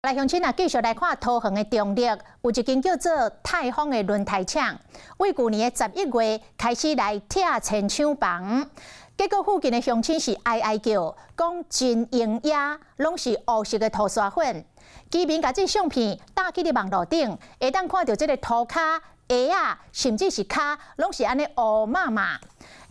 來鄉親啊，繼續來看桃園的中壢，有一間叫做泰豐的輪胎廠，對舊年的11月開始來拆遷廠房，結果附近的鄉親是哀哀叫，講真烏煙，攏是烏色的塗沙粉。居民共這相片貼去佇網路頂，會當看著這个塗跤、鞋仔，甚至是跤，攏是按呢烏麻麻。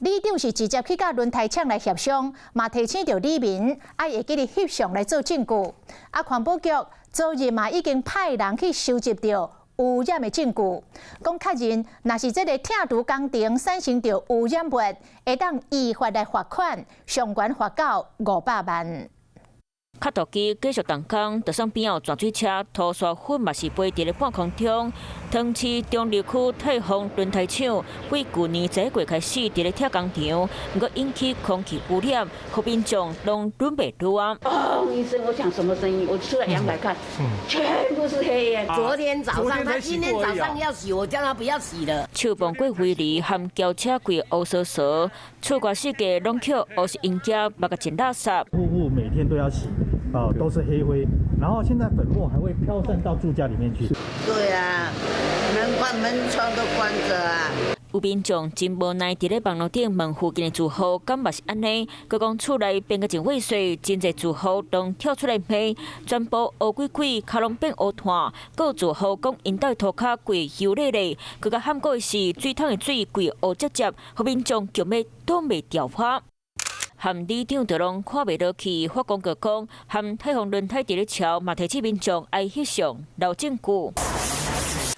里長是直接去佮輪胎廠來協商，嘛提醒著里民愛會記得翕相來做證據。啊，環保局昨日嘛已經派人去收集著污染的證據，講確認若是這个拆除工程產生著污染物，會當依法來罰款，上懸罰到500萬。磕土機繼續動工，就算邊有泉水車、塗沙粉嘛是飛佇咧半空中。桃園市中壢區泰豐輪胎廠，對舊年11月開始佇咧拆工場，毋過引起空氣污染，予民眾攏忍袂住啊！哦，一聲，我想什麼聲音？我出來陽台看，全部是黑煙。昨天早上，他今天早上要洗，我叫他不要洗了。樹木過灰泥和轎車規烏趖趖，厝外四界攏予烏色陰影，目甲真垃圾。戶戶每天都要洗。哦，都是黑灰，然後現在粉末還會飄散到住家裡面去。對啊，門關門窗都關著啊。有民眾真無奈，佇咧網路頂問附近的住戶，敢嘛是按呢？閣講厝內變甲真猥褻，真濟住戶攏跳出來罵，全部烏鬼鬼，跤攏變烏炭。閣有住戶講，𪜶兜的塗跤規油咧咧，閣較罕過的是水桶的水規烏汁汁，予民眾強欲擋袂牢破。和里長就攏看袂落去，發公告講，和泰豐輪胎佇咧撨，嘛提醒民眾愛翕相留證據。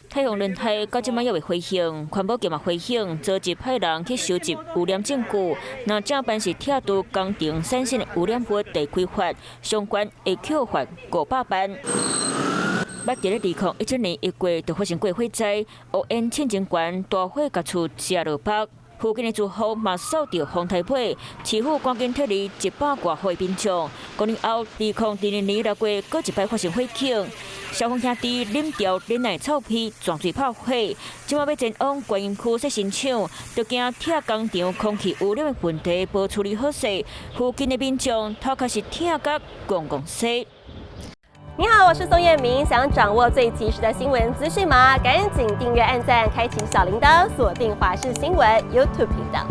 泰豐輪胎到這擺猶未回應，環保局嘛回應，昨日派人去收集污染證據。若這擺是拆除工程產生的污染物得開罰，相關會扣罰500萬。捌佇咧2019年1月就發生過火災，烏煙衝真懸，大火共厝食落腹。附近的住戶嘛掃著風颱尾，市府趕緊撤離100外戶民眾。五年後，2022年6月，閣一擺發生火警，消防兄弟忍著忍耐臭屁，泉水拍火。這擺欲前往觀音區洗新廠，就驚拆工場空氣污染的問題無處理好勢，附近的民眾頭殼是疼甲戇戇西。你好，我是宋彥明。想掌握最及時的新聞資訊嗎？趕緊訂閱、按讚、開啟小鈴鐺，鎖定華視新聞 YouTube 頻道。